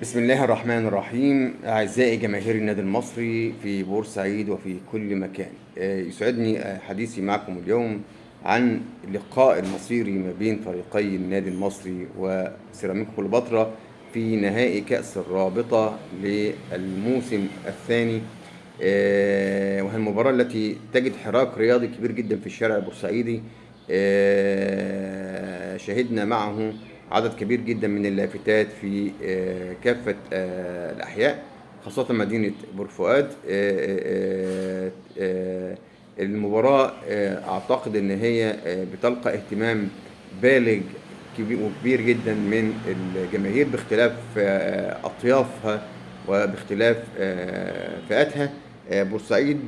بسم الله الرحمن الرحيم. أعزائي جماهير النادي المصري في بورسعيد وفي كل مكان، يسعدني حديثي معكم اليوم عن اللقاء المصيري ما بين فريقي النادي المصري وسيراميكا كليوباترا في نهائي كأس الرابطة للموسم الثاني، وهي المباراة التي تجد حراك رياضي كبير جدا في الشارع البورسعيدي. شهدنا معه عدد كبير جدا من اللافتات في كافة الأحياء، خاصة مدينة بورفؤاد. المباراة أعتقد أن هي بتلقى اهتمام بالغ وكبير جدا من الجماهير باختلاف أطيافها وباختلاف فئاتها. بورسعيد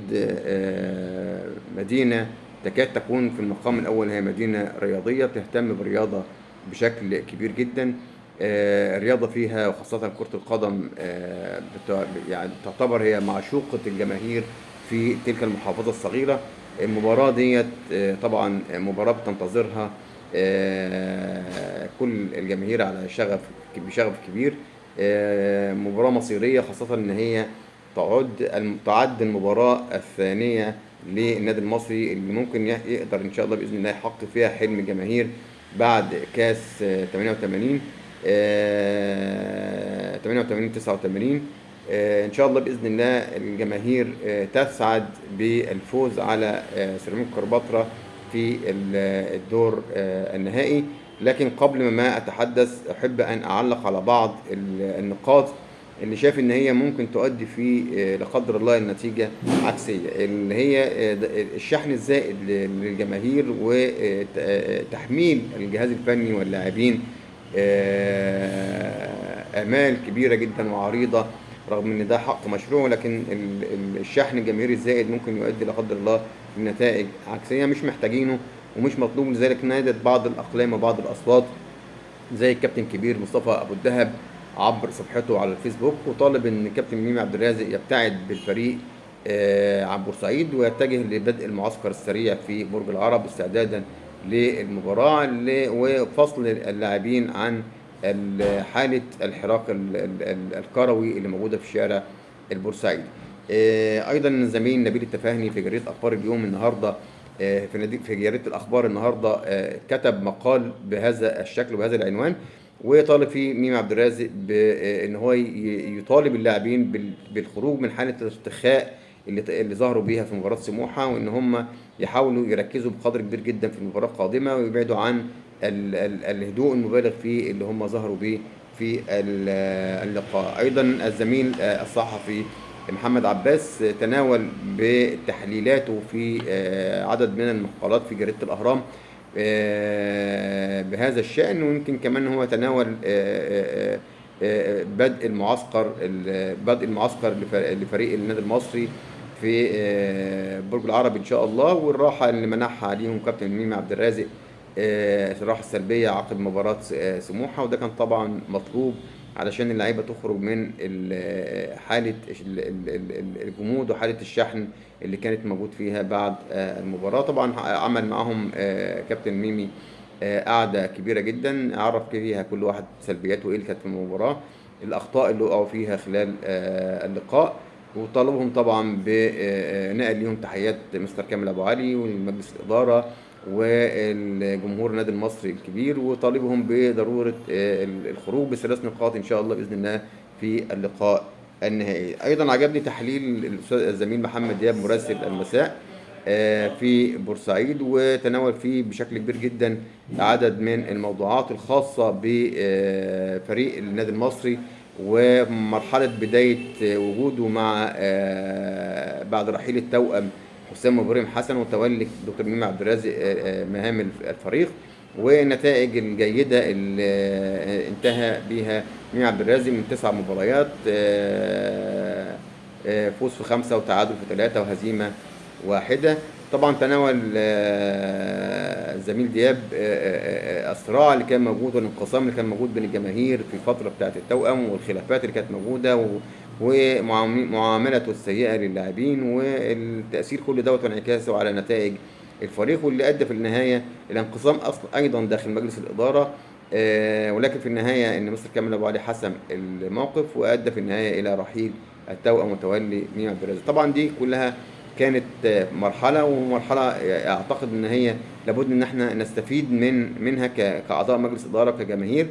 مدينة تكاد تكون في المقام الأول هي مدينة رياضية تهتم بالرياضة بشكل كبير جدا. الرياضة فيها وخاصة كرة القدم، يعني تعتبر هي معشوقة الجماهير في تلك المحافظة الصغيرة. المباراة ديت طبعا مباراة بتنتظرها كل الجماهير على بشغف كبير. مباراة مصيرية، خاصة إن هي تعد المباراة الثانية للنادي المصري اللي ممكن يقدر إن شاء الله بإذن الله يحقق فيها حلم الجماهير بعد كاس 88، 88 89. إن شاء الله بإذن الله الجماهير تسعد بالفوز على سيراميكا كليوباترا في الدور النهائي. لكن قبل ما أتحدث أحب أن أعلق على بعض النقاط اللي شايف إن هي ممكن تؤدي في لا قدر الله النتيجة عكسية، اللي هي الشحن الزائد للجماهير وتحميل الجهاز الفني واللاعبين آمال كبيرة جدا وعريضة، رغم إن ده حق مشروع، لكن الشحن الجماهيري الزائد ممكن يؤدي لا قدر الله لنتائج عكسية مش محتاجينه ومش مطلوب. لذلك نادت بعض الأقلام وبعض الأصوات زي الكابتن كبير مصطفى أبو الدهب عبر صفحته على الفيسبوك، وطالب ان الكابتن ميمي عبد الرازق يبتعد بالفريق عن بورسعيد ويتجه لبدء المعسكر السريع في برج العرب استعدادا للمباراة، وفصل اللاعبين عن حالة الحراك الكروي اللي موجودة في الشارع البورسعيدي. ايضا الزميل نبيل التفاهني في جريدة اخبار اليوم النهارده، في جريدة الاخبار النهارده، كتب مقال بهذا الشكل وبهذا العنوان، وطالب فيه ميمي عبد الرازق بان هو يطالب اللاعبين بالخروج من حاله الارتخاء اللي ظهروا بيها في مباراه سموحه، وان هم يحاولوا يركزوا بقدر كبير جدا في المباراه القادمه ويبعدوا عن الهدوء المبالغ فيه اللي هم ظهروا بيه في اللقاء. ايضا الزميل الصحفي محمد عباس تناول بتحليلاته في عدد من المقالات في جريده الاهرام بهذا الشأن، ويمكن كمان هو تناول بدء المعسكر لفريق النادي المصري في برج العرب إن شاء الله، والراحة اللي منحها عليهم كابتن ميمي عبد الرازق، الراحة السلبية عقب مباراة سموحة، وده كان طبعا مطلوب علشان اللعيبة تخرج من حالة الجمود وحالة الشحن اللي كانت موجود فيها بعد المباراة. طبعا عمل معاهم كابتن ميمي قعدة كبيرة جدا عرف فيها كل واحد سلبياته وايه اللي كانت في المباراة، الأخطاء اللي وقعوا فيها خلال اللقاء، وطالبهم طبعا نقل ليهم تحيات مستر كامل أبو علي والمجلس الإدارة والجمهور النادي المصري الكبير، وطالبهم بضرورة الخروج بثلاث نقاط إن شاء الله بإذن الله في اللقاء النهائي. أيضا عجبني تحليل الأستاذ الزميل محمد دياب مراسل المساء في بورسعيد، وتناول فيه بشكل كبير جدا عدد من الموضوعات الخاصة بفريق النادي المصري ومرحلة بداية وجوده مع بعد رحيل التوأم حسام وابراهيم حسن وتولي دكتور ميمي عبد الرازق مهام الفريق، والنتائج الجيدة اللي انتهى بها ميمي عبد الرازق من 9 مباريات، فوز في 5 وتعادل في 3 وهزيمة 1. طبعا تناول الزميل دياب الصراع اللي كان موجود والانقسام اللي كان موجود بين الجماهير في الفترة بتاعت التوأم والخلافات اللي كانت موجودة ومعاملته السيئة للاعبين والتأثير كل دوت وانعكاسه على نتائج الفريق، واللي أدى في النهاية إلى انقسام أصلا أيضا داخل مجلس الإدارة ولكن في النهاية ان مستر كامل ابو علي حسم الموقف وادى في النهاية الى رحيل التوأم متولي ميمي عبد الرازق. طبعا دي كلها كانت مرحلة، ومرحلة اعتقد ان هي لابد ان احنا نستفيد منها كاعضاء مجلس ادارة كجماهير،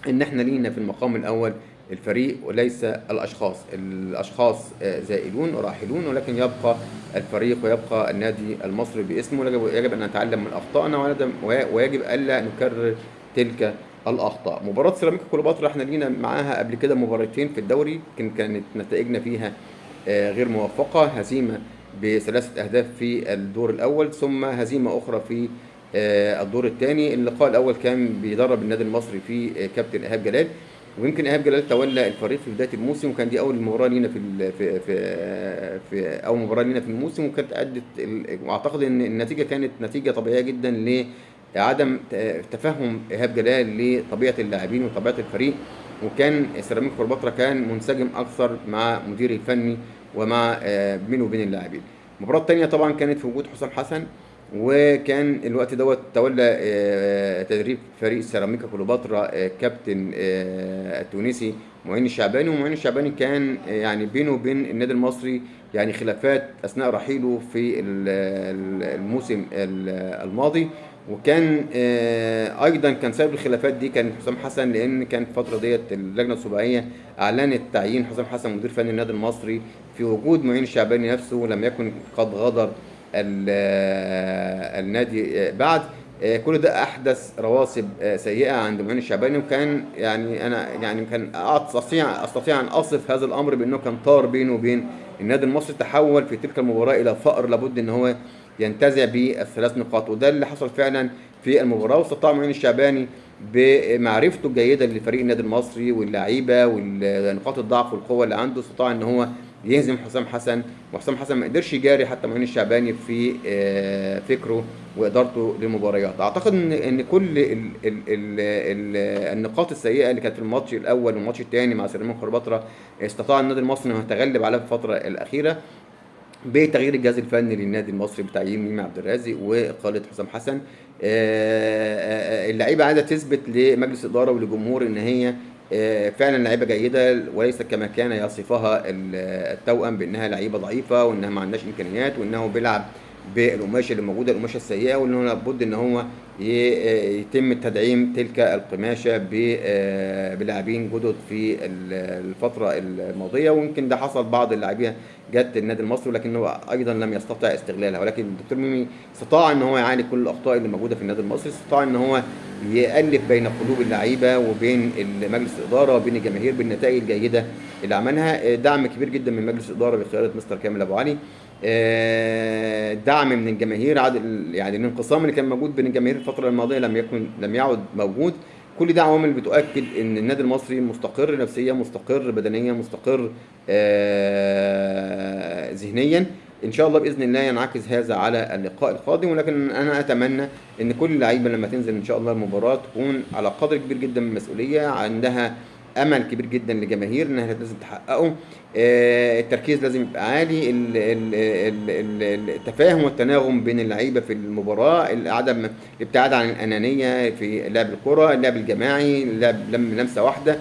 ان احنا لينا في المقام الاول الفريق وليس الاشخاص. الاشخاص زائلون وراحلون، ولكن يبقى الفريق ويبقى النادي المصري باسمه. يجب ان نتعلم من اخطائنا ويجب الا نكرر تلك الاخطاء. مباراة سيراميكا كليوباترا احنا لينا معاها قبل كده مباراتين في الدوري كانت نتائجنا فيها غير موفقة، هزيمة ب3 اهداف في الدور الاول، ثم هزيمة اخرى في الدور الثاني. اللقاء الاول كان بيدرب النادي المصري في كابتن ايهاب جلال، ويمكن ايهاب جلال تولى الفريق في بداية الموسم، وكان دي اول مباراة لينا في في في في اول مباراة لينا في الموسم، وكانت ادت واعتقد ان النتيجة كانت نتيجة طبيعية جدا لعدم تفهم ايهاب جلال لطبيعة اللاعبين وطبيعه الفريق، وكان سيراميكا كليوباترا كان منسجم اكثر مع مديره الفني ومع بينه وبين اللاعبين. المباراة الثانية طبعا كانت في وجود حسام حسن، وكان الوقت دوت تولى تدريب فريق سيراميكا كليوباترا كابتن التونسي معين الشعباني. ومعين الشعباني كان يعني بينه وبين النادي المصري يعني خلافات اثناء رحيله في الموسم الماضي، وكان ايضا كان سبب الخلافات دي كان حسام حسن، لان كان الفترة ديت اللجنة السباعيه اعلنت تعيين حسام حسن مدير فني النادي المصري في وجود معين الشعباني نفسه، لم يكن قد غادر النادي بعد. كل ده احدث رواسب سيئه عند معين الشعباني، وكان يعني انا يعني كان استطيع ان اصف هذا الامر بانه كان طار بينه وبين النادي المصري، تحول في تلك المباراة الى فأر لابد ان هو ينتزع بالثلاث نقاط، وده اللي حصل فعلا في المباراة. واستطاع معين الشعباني بمعرفته الجيدة لفريق النادي المصري واللعيبة ونقاط الضعف والقوه اللي عنده، استطاع ان هو يهزم حسام حسن، وحسام حسن ما قدرش يجاري حتى معين الشعباني في فكرة وادارته للمباريات. اعتقد ان كل ال ال ال النقاط السيئة اللي كانت في الماتش الاول والماتش الثاني مع سيراميكا كليوباترا استطاع النادي المصري انه يتغلب عليها في الفترة الاخيرة بتغيير الجهاز الفني للنادي المصري بتعيين ميمي عبد الرازق واقاله حسام حسن. اللعيبة عايزه تثبت لمجلس الادارة وللجمهور ان هي فعلا لعيبة جيدة، وليست كما كان يصفها التوأم بانها لعيبة ضعيفة وانها ما عندهاش امكانيات وانه بيلعب بالقماشه اللي موجودة، القماشه السيئة، وانه لابد ان هو يتم تدعيم تلك القماشه بلاعبين جدد في الفترة الماضية. ويمكن ده حصل، بعض اللاعبين جت النادي المصري ولكنه ايضا لم يستطع استغلالها، ولكن الدكتور ميمي استطاع ان هو يعالج كل الاخطاء اللي موجودة في النادي المصري، استطاع ان هو يالف بين قلوب اللعيبة وبين مجلس الادارة وبين الجماهير بالنتائج الجيدة اللي عملها. دعم كبير جدا من مجلس الادارة بقيادة مستر كامل ابو علي، دعم من الجماهير، يعني الانقسام اللي كان موجود بين الجماهير الفترة الماضية لم يعد موجود. كل ده عوامل بتؤكد ان النادي المصري مستقر نفسيا، مستقر بدنيا، مستقر ذهنيا. ان شاء الله باذن الله ينعكس هذا على اللقاء القادم، ولكن انا اتمنى ان كل اللعيبة لما تنزل ان شاء الله المباراة تكون على قدر كبير جدا من المسؤولية، عندها امل كبير جدا للجماهير انها لازم تحققه. التركيز لازم يبقى عالي، التفاهم والتناغم بين اللعيبة في المباراة، عدم الابتعاد عن الانانية في لعب الكره، اللعب الجماعي، اللعب لمسه واحدة،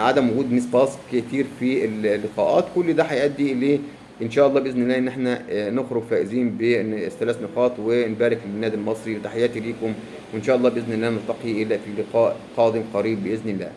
عدم وجود miss pass كتير في اللقاءات. كل ده هيؤدي الى ان شاء الله باذن الله ان احنا نخرج فائزين بالثلاث نقاط ونبارك للنادي المصري. وتحياتي ليكم، وان شاء الله باذن الله نلتقي الى في لقاء قادم قريب باذن الله.